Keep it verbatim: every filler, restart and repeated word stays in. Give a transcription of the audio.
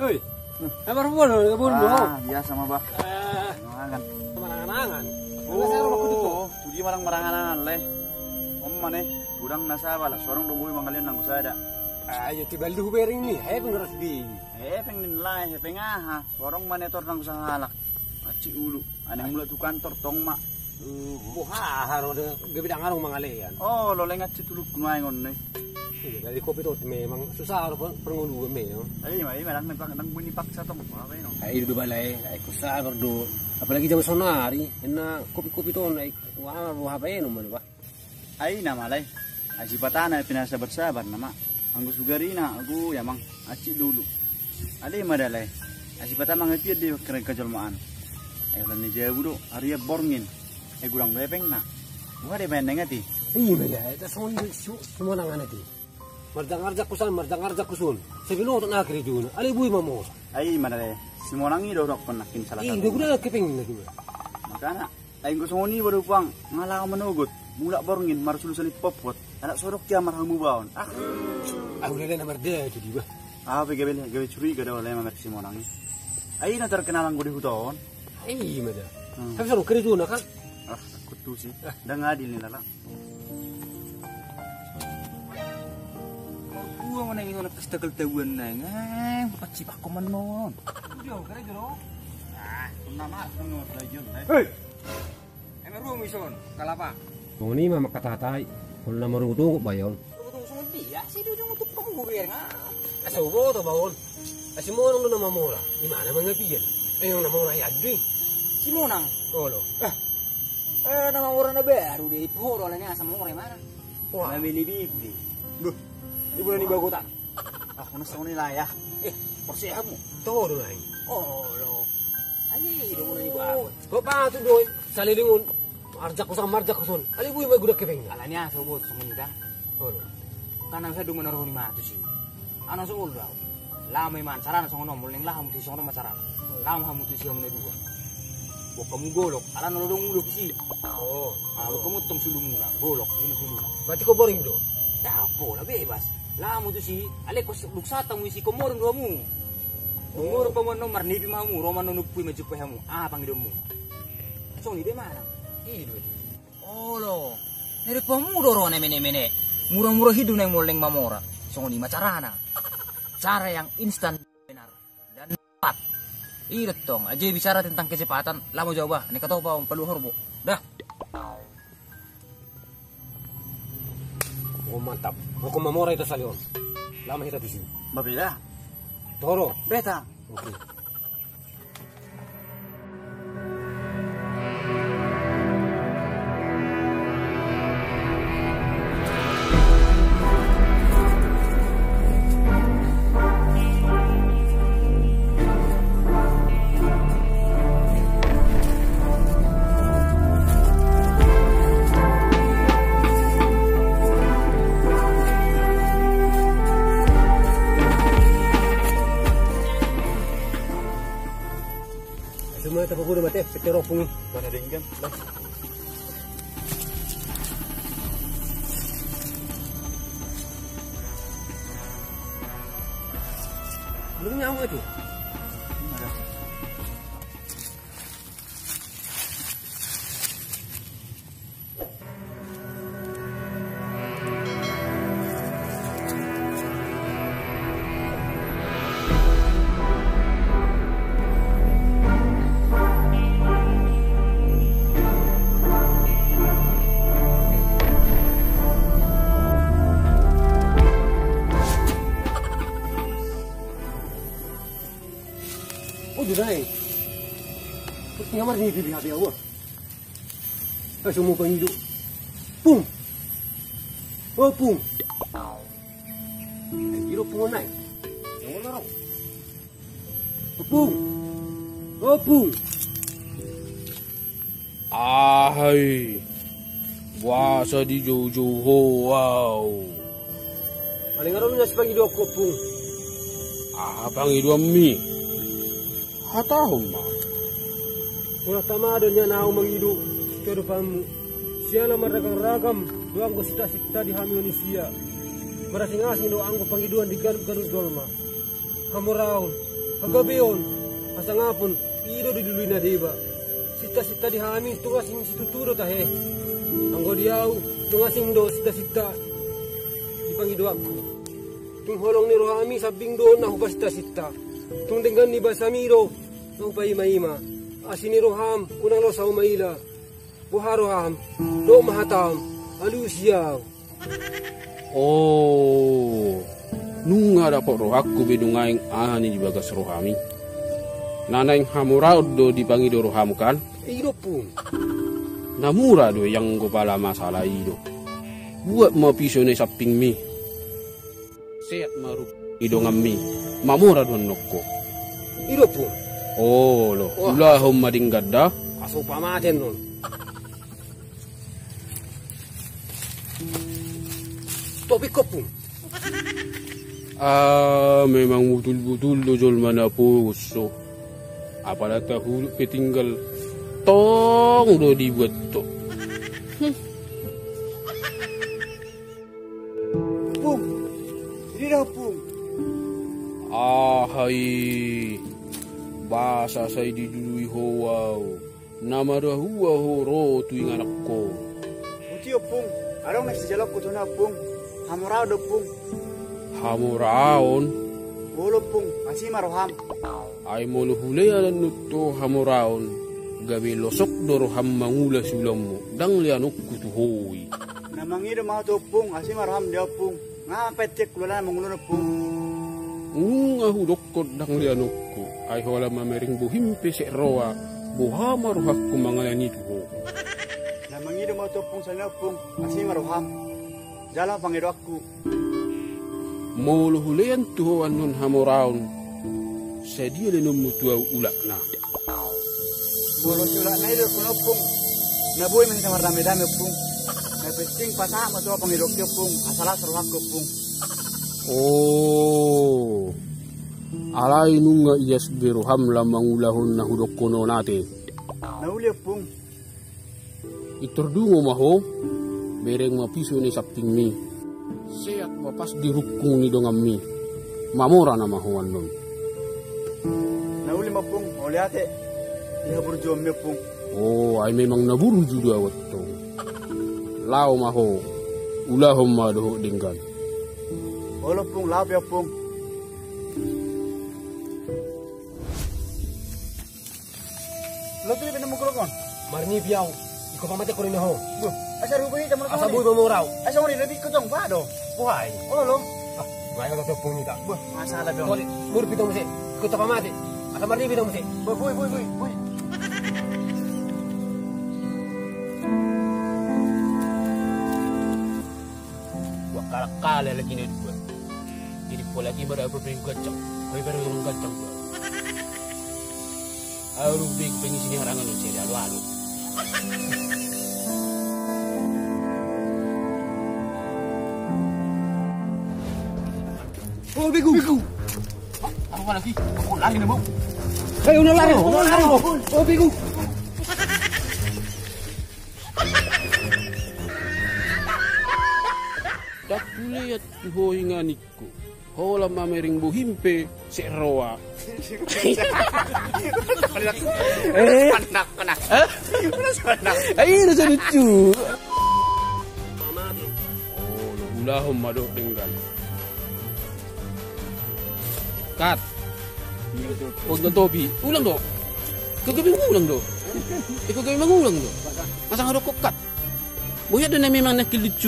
Hei, apa rupa lo, apa rupa lo? Ah, biasa ma, bah. Eh, marangan-angan. Marangan-angan. Oh, tu dia marang marangan-angan, le. Om mane, godang na saba, la sorong do boi mangalean nanggo sada. Ayo, tiba lu bering ni, hepeng ras di. Hepeng ni, lai, hepeng aha? Sorong mane tor nanggo sahalak. Acik ulu. Ane mulak tu kantor tong ma. Hmm, boha haro de, gabe dang adong mangalean. Oh, lo lengat si tuluk nuaeng on ne. Iya, dari kopi tot memang susah ro per-, perngolu memang. Ai ma, ai ma, dang, dang, dang bunyi paksa tong, apa eno? Ai, do balai, ai, ku sabar do. Apalagi zaman sonari, ena kopi-kopi ton, ai, wah, wah, apa eno, mana, wah. Ai na ma, lai. Ai sipatana pinasabar-sabar nama. Anggo sugarina, ago ya mang, acik dulu. Ale ma da, lai. Ai sipata mangapian de keren kajolmaan. Ai lan ni jabu do, aria borngin. Ai gurang bepeng na. Buha de main nengati. Iya ma ya, eta songon su-, semua nang anati. Marjang-arjang kusan, marjang-arjang kusun. Sebelum tu nakri juna, ale bui mamos. Ai ma da, lai. Simonang i do rok pernah kin salah. Iya, satu. Udah, udah kepeng na juga. Makana. Ai anggo songon i baru puang, nga laho manogot, mulak borngin, marsulusan i popot, anak sodok ia marhamu baon. Ah. Au lele na marda itu di bah. Ah, pe gabe, gabe curiga do, le, mamerek simonang i. Ai na terkenal anggo di huta on. Ai, mada. Hmm. Tapi soro kerja na kan? Ah, takut tu sih. Ah. Dang adil ni lala. Gua mana ini anak pesta keltahuan na, ngang, pacipak koman non. Udah, kerja lo. Ah, pernah mas, pernah kerja, eh. Hei! Emang ruang ison, kalapa. Songon i ma mangkatatai, on na marungutungut bayon. Rungutungut songon dia, si di ujung utuk kamu gue bereng, ah. Asa ubo to baon. Asi monang do na mamora, imana mangapian. Eh, yang na mamora ya dui. Simonang. Olo. Eh, eh, na mamora na baru de, pohoro alani asa mamora imana. Wah. Mamili bibli. Duh, ibu nani bagotan. Ah, hono songon i lah ya. Eh, porsi hamu. Toho do nai. Olo. Ani do muna ni bagot. Ho patu do, salilingun. Arjak kusan, marjak kusun. Ale bui ma gudak kepeng. Alani asa bot songon i da. Olo. Kan asa do muna rohoni matu si. Ana songon do. Lama iman sarana songon on, molo ning laho mutu songon on ma sarana. Lama hamu tu si hamu na dua. Buat kamu golok, alana lo dong ulok si. Oh. Ah, buat kamu tong sulumuna, golok, ini sulumuna. Berarti ko boring do? Ya, pola bebas. Lamu tu si, ale ko duk sata mu isi ko moring do hamu. Umur pamuan no marnipi ma hamu, roma no nuppui ma jupai hamu. Ah, pangidonmu. Songon i be mana? Iya, dua. Olo. Nere pamu do ro na mene-mene. Mura-mura hidup na yang moleng mamora. Songon i ma carana. Cara yang instan benar. Dan tepat. I do tong, aja bicara tentang kecepatan, lamo jauh bah, ni katopa on palu horbo. Dah. Oh, mantap. Hukum mamora itu salion. Lama kita tuju. Babeda. Toro. Beta. Oke. Semua tapakuda mate, pete ropung. Mana denggan? Belum nyamuk itu. Oh, sudah, eh. Terus tinggal mari di, di, di, di, Eh, semua pangido. Pung. Oh, Pung. Pangido Pung nai. Yang mana rong? Oh, Pung. Oh, Pung. Ahai. Boasa dijou-jou ho au? Paling aron na sipangido ho, Pung. Aha pangidoanmi? Hatahon ma. Molo tama do nian ahu mangido tu adopanmu, siala marragam-ragam do anggo sinta-sinta di hami manusia. Marasing-asing do anggo pangidoan di ganup-ganup jolma. Hamoraon, Hagabeon, hasangapon, i do dilului na deba. Sinta-sinta di hami tung asing situtu do tahe. Anggo di ahu tung asing do sinta-sinta di pangidoanku. Tung holong ni rohami sambing do na hupasinta-sinta. Tung denggan ni basami do na hupaima-ima. Asi ni roham unang losa humaila. Boha roham, dohot ma hatam, alusi ahu. O, nunga dapot rohangku be nuaeng aha na di bagas rohami. Na naeng hamoraon do dipangido roham kan? I do, Ompung. Na mura do i anggo pala masalah i do. Buat ma piso na i sampingmi. Seat ma ruhut ni donganmi. Mamora do annon ho. I do, Ompung. Olo, ulahon ma denggan da. Asa hupamate annon. Topik ho, Ompung. Ah, memang butul-butul do jolma na poso. Apala tahulut pe tinggal tong do dibuat ho. Ompung, i do da, Ompung. Aha i, boasa sai dilului ho ahu? Na marhua ho ro tu inganan ho? Boti, Ompung, adong na sijaloonku tu ho, Ompung. Hamoraon do, Ompung. Hamoraon? Olo, Ompung, asi ma roham. Ai molo hulean annon tu ho hamoraon, gabe losok do roham mangula siulaonmu, ndang leanonku tu ho i. Na mangido ma ahu tu ho, Ompung, asi ma roham di ahu, Ompung. Nga paetek hulala na mangula on, Ompung. Nunga hudokkon ndang leanonku, ai holan mamereng bohim pe sek roa, boha ma rohangku manganan i tu ho. Na mangido ma ahu tu ho, Ompung, sian on, Ompung, asi ma roham. Jalo ma pangidoanku. Molo hulean tu ho annon hamoraon, sadia leanonmu tu ahu ulakna? Molo siulakna i didokkon, Ompung, na boi ma hita mardame-dame, Ompung. Na penting pasahat ma tu ahu pangidoanki, Ompung, asa las rohangku, Ompung. O, alai nunga ias be roham lam mangulahon na hudokkon on ate? Na uli, Ompung. Pintor dungo ma ho, bereng ma piso na i sampingmi. Seat ma pas di rungkung ni donganmi. Mamora nama ho annon. Na uli ma, Ompung, mauliate di haburjuonmi, Ompung. O, ai memang na burju do ahu antong. Laho ma ho, ulahon ma dohot denggan. Olo, Ompung, laho pe ahu, Ompung. Lo tu dia pindah mukul kon. Marnipi ahu. Iko pamate ko rinna ho. Buh, asa rupa i jaman. Asa boi mamora ahu. Asa ngoni lebih kutong pado. Wai. Olo. Ah, wai, olo tu punyi tak. Buh, masalah dong. Murpi tong muse. Iko pamate. Asa marnipi tong muse. Buh, buh, buh, buh, buh. Buah kalak-kalak lagi ni dua. Jadi pola lagi baru apa beri gancang. Kau baru orang gancang dua. Aduh, big pengisi ni harangan ni seri alu-alu. Oh, begu. Begu. Aku lagi. Aku lari nih, Bang. Ayo, udah lari, udah lari. Oh, begu. Takuliat tu ho inganingku. Holan mamereng bohim pe sek roa. Eh? Panak, panak. Hah? Panak. Ai, rasa lucu. Oh, ulahon ma dohot denggan. Kat. Pondok topi. Ulang do. Kau gabe mangulang do. Eh, kau gabe mangulang do. Masa ngadok kau kat. Boya do na memang na kelucu.